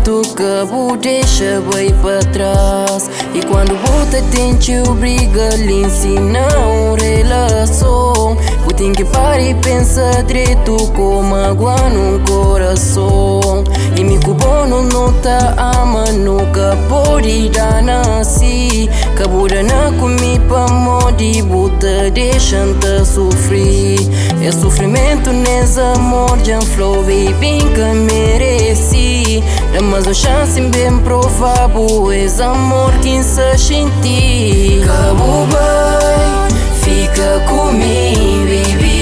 dretu, ka bu dexa bai pa tras. I kuandu bu ta ten txeu briga li nsina un relason. Bu ten ki para i pensa dretu ko magua nun korason. I mi ku bo nos no ta ama, nu ka pode dana si. Ka bu dana ku mi pamodi bu ta dexa-m ta sufri. Es sufrimentu nes amor dja N fla-u, baby, N ka meresi. Da más un xansi N ben prova-bu es amor ki N sa xinti. Ka bu bai, fika ku mi, baby.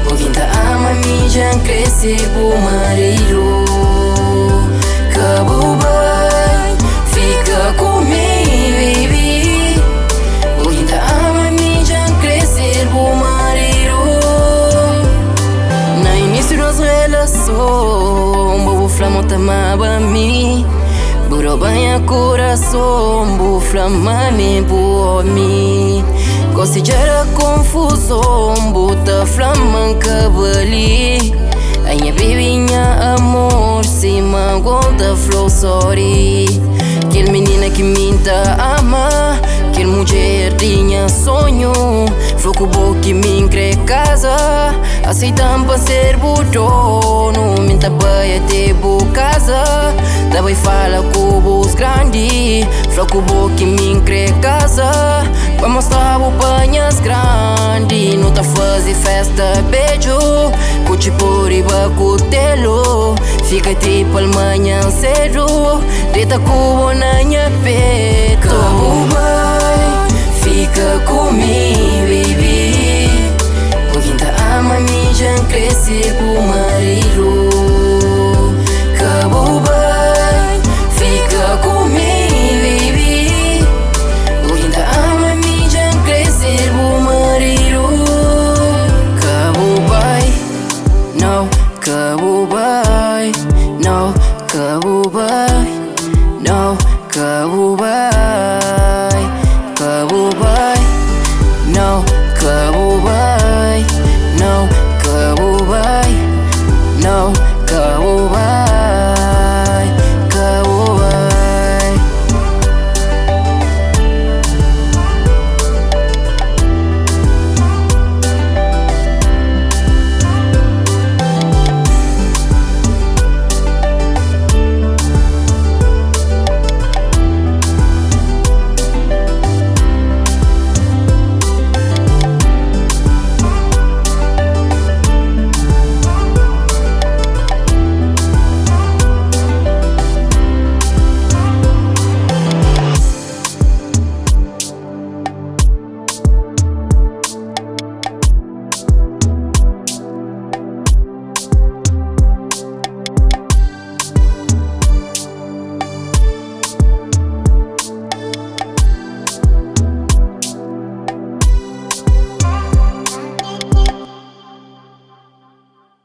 Bo ki N ta ama, mi dja N kre ser bu maridu. Ka bu bai, fika ku mi, baby. Bo ki N ta ama, mi dja N kre ser bu maridu. Na inísiu nos relason, bo bu fla ma bu ta amaba mi. Bu roba nha kurason, bu fla ma mi é bu omi. Gósi dja da konfuzon, bu ta fla ma N ka bali. Ai nha baby, nha amor, sima go N ta fla-u sorry. Kel minina ki mi N ta ama, kel mudjer di nha sonhu. Fla ku bo ki mi N kre kaza, aseita-m pa N ser bu donu. Mi N ta bai ate bu kaza, ta bai fala ku bus grandi. Fla ku bo ki mi N kre kaza, pa mostra-bu pa nhas grandi. Nu ta faze festa bedju, kutxi po riba kutelu. Fika ti palmanhan sedu, deta ku bo na nha petu. Ka bu bai, fika ku mi, baby. Bo ki N ta ama, mi dja N kre ser bu maridu. Ka bu bai, fika ku mi, baby. Bo ki N ta ama, mi dja N kre ser bu maridu. Ka bu bai, no, ka bu bai, no, ka bu bai, no, ka bu bai.